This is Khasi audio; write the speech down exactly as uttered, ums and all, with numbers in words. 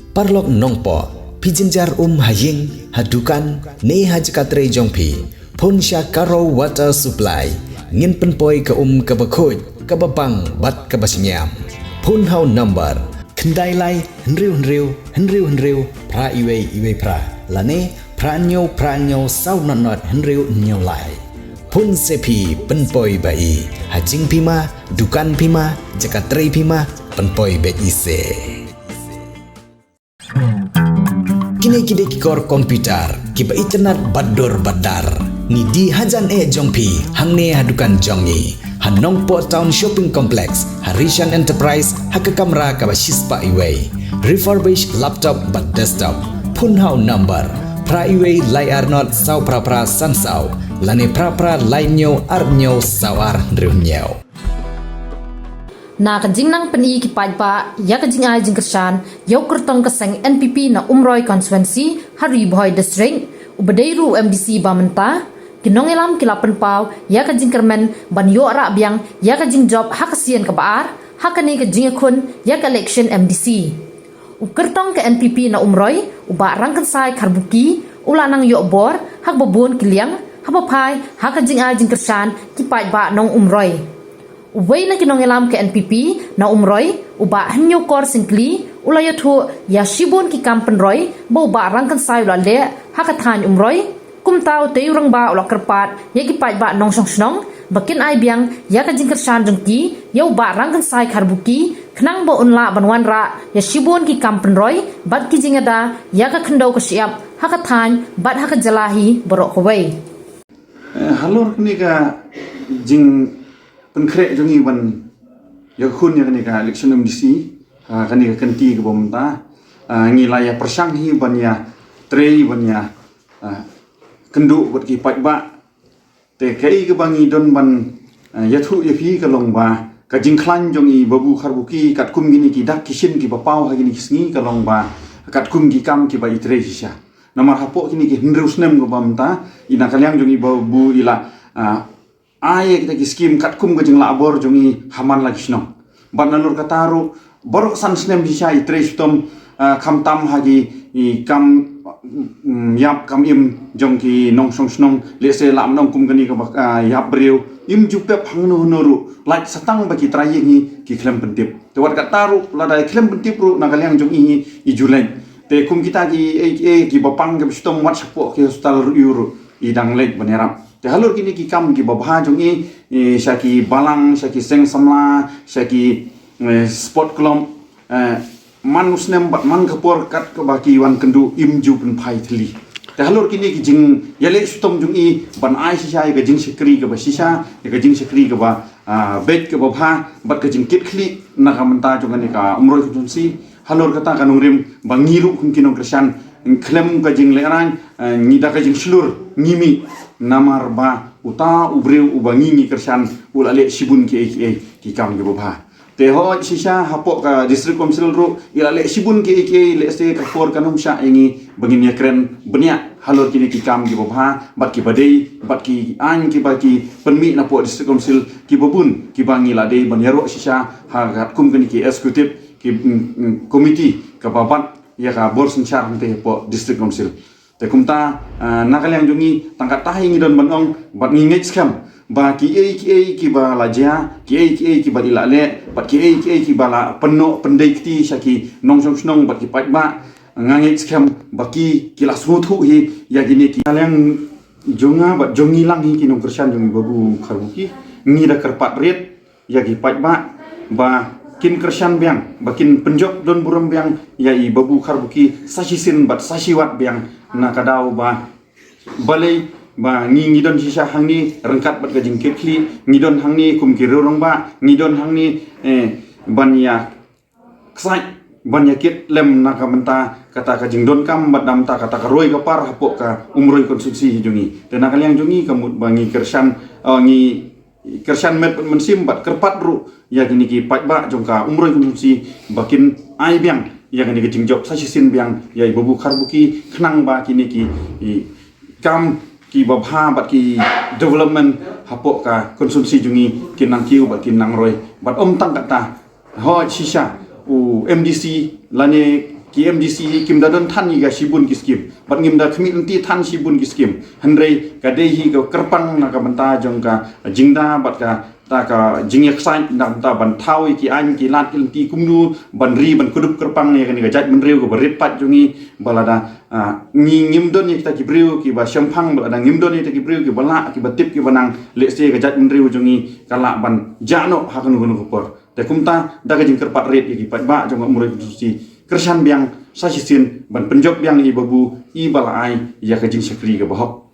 Paralok Nongpoh, phi jynjar um ha ïing, ha dukan, ne ha jaka trei jong phi, phone sha Karo Water Supply, ngin pynpoi ka um kaba khuid, kaba bang bad kaba shngiam. Phone ha u number khyndai lai hynriew hynriew hynriew hynriew phra iwei iwei phra, lane phra hynñiew phra hynñiew saw nod nod hynriew hynñiew lai. Phone se phi, pynpoi ba i, ha jingpima, dukan pima, jaka trei pima, pynpoi beit i se. Kine ki dei ki kor computer kiba itynnad bad dur bad dar. Ngi die hajan eh jong phi hangne ha dukan jong ngi, ha Nongpoh Town Shopping Complex, ha Rishan Enterprise, ha ka kamra kaba shispah iwei. Refurbish laptop bad desktop. Phone ha u number phra iwei lai ar nod saw phra phra san saw, lane phra phra lai hynñiew ar hynñiew saw ar hynriew hynñiew. Na ka jingnang pyni ki paidbah ïa ka jingai jingkyrshan ïa u kyrtong ka seng N P P na Umroi Constituency, ha Ri Bhoi District, uba dei ruh u M D C ba mynta, ki nongïalam ki la pynpaw ïa ka jingkyrmen ban ïoh rah biang ïa ka jingjop ha ka sien kaba ar ha kane ka jingïakhun ïa ka election M D C. U kyrtong ka N P P na Umroi, u Bah Rangkynsai Kharbuki, u la nang ïoh bor ha kaba bun ki liang, haba phai ha ka jingai jingkyrshan ki paidbah nong Umroi. Uwei na ki nongïalam ka N P P na Umroi, u Bah Hynñiewkor Syngkli, u la ïathuh ïa shibun ki kam pynroi ba u Bah Rangkynsai u la leh ha ka thaiñ Umroi. Kumta utei u rangbah u la kyrpad ïa ki paidbah nongshong shnong ba kin ai biang ïa ka jingkyrshan jong ki ïa u Bah Rangkynsai Kharbuki, khnang ba un lah ban wanrah ïa shibun ki kam pynroi bad ki jingïada ïa ka khyndew ka shyiap ha ka thaiñ bad ha ka jylla hi baroh kawei. Eh, halor kane ka jingpynkhreh jong ngi ban ïakhun ïa kane ka election M D C, ha kane ka kynti kaba mynta, ah, ngi la ïa pyrshang hi ban ïa trei, ban ïa, ah, kynduh bad ki paidbah. Te kaei kaba ngi don ban, ah, ïathuh ïa phi ka long ba ka jingkhlaiñ jong i Babu Kharbuki katkum kine ki dak ki shin kiba paw ha kine ki sngi ka long ba katkum ki kam kiba i trei shisha. Namar hapoh kine ki hynriew snem kaba mynta, i na ka liang jong i Babu i la, ah, ai ïa kita ki skim katkum ka jinglahbor jong i ha man la ki shnong. Bad nalor kata ruh baroh san snem shisha i trei shitom, ah, khamtam ha ki, i kam, mm, ïap kam im jong ki nongshong shnong, lehse lah mynta kum kane kaba, ah, ïap briew, im ju pep hangno hangno ruh, lait sa tang ba ki trai ïing hi ki khlem pyntip. Te wat kata ruh lada i khlem pyntip ruh na ka liang jong i hi i ju leit. Te kum kita ki, eh, eh, kiba pang kiba shitom wat shapoh ki hospital ruh ïu ruh i dang leit ban ïarap. Te halor kine ki kam kiba bha jong i, eh, sha ki balang, sha ki seng samla, sha ki, eh, sport club, eh, man u snem bad man ka por kat kaba ki wan kynduh im ju pynphai thylli. Te halor kine ki jingïaleh shitom jong i ban ai shisha ïa ka jingshakri kaba shisha, ïa ka jingshakri kaba, ah, beit kaba bha, bad ka jingkitkhlieh na ka bynta jong kane ka Umroi Constituency. Halor kata ka nongrim ba ngi ruh kum ki nongkyrshan, khlem ka jinglehraiñ, eh, ngi da ka jingshlur ngi mih, namar ba uta u briew uba ngi ngi kyrshan u la leh shibun kiei kiei ki kam kiba bha. Te hooid shisha hapoh ka District Council ruh i la leh shibun kiei kiei, lehse ka por kan ym shah ïa ngi ba ngin ïakren bniah halor kine ki kam kiba bha bad kiba dei bad ki aiñ kiba ki pynmih napoh District Council kiba bun kiba ngi la dei ban ïaroh shisha ha katkum kane ki executive ki, mm, mm, committee kaba bat ïa ka bor synshar hangtei hapoh District Council. Te kumta, ah, na ka liang jong ngi tang katta hi ngi don ban ong bad ngi ngeit skhem ba kiei kiei kiba la jia, kiei kiei kiba i la leh bad kiei kiei kiba la pynnoh pyndei kti sha ki nongshong shnong bad ki paidbah, nga ngeit skhem ba ki, ki la sngewthuh hi ïa kine ki. Na ka liang jong nga bad jong ngi lang hi ki nongkyrshan jong i Babu Kharbuki, ngi da kyrpad rit ïa ki paidbah ba kin kyrshan biang, ba kin pynjop don burom biang ïa i Babu Kharbuki sa shisien bad sa shiwat biang, na ka daw ba balei ba ngi ngi don shisha hangne ryngkat bad ka jingkitkhlieh, ngi don hangne kum ki riew rangbah, ngi don hangne, eh, ban ïa ksai ban ïa kit lem na ka bynta kata ka jingdonkam bad na ka bynta kata ka roi ka par hapoh ka Umroi Constituency hi jong ngi. Te na ka liang jong ngi ka mut ba ngi kyrshan, eh, ngi kyrshan met bad mynsiem bad kyrpad ruh ïa kine ki paidbah jong ka Umroi Constituency ba kin ai biang ïa kane ka jingjop sa shisien biang ïa i Babu Kharbuki khnang ba kine ki, i, kam kiba bha bad ki development hapoh ka constituency jong ngi kin nang kiew bad kin nang roi. Bad ym tang kata, hooid shisha u M D C lane Ki MDC hi kim da don than ïa ka shibun ki skim, bad ngim da khmih lynti than shibun ki skim. Hynrei ka dei hi ka kyrpang na ka bynta jong ka jingda bad ka ta ka jingïaksaid na ka bynta ban thaw ïa ki aiñ ki lad ki lynti kumno ban ri ban kdup kyrpang ïa kane ka jaitbynriew kaba rit paid jong ngi, ba lada, ah, ngi ngim don ïa kita ki briew kiba shemphang, ba lada ngim don ïa kita ki briew kiba lah, kiba tip, kiba nang, lehse ka jaitbynriew jong ngi ka lah ban jah noh ha kano kano ka por. Te kumta da ka jingkyrpad rit ïa ki paidbah jong ka Umroi Constituency, kyrshan biang sa shisien ban pynjop biang ïa i Babu, i ba la ai ïa ka jingshakri kaba hok.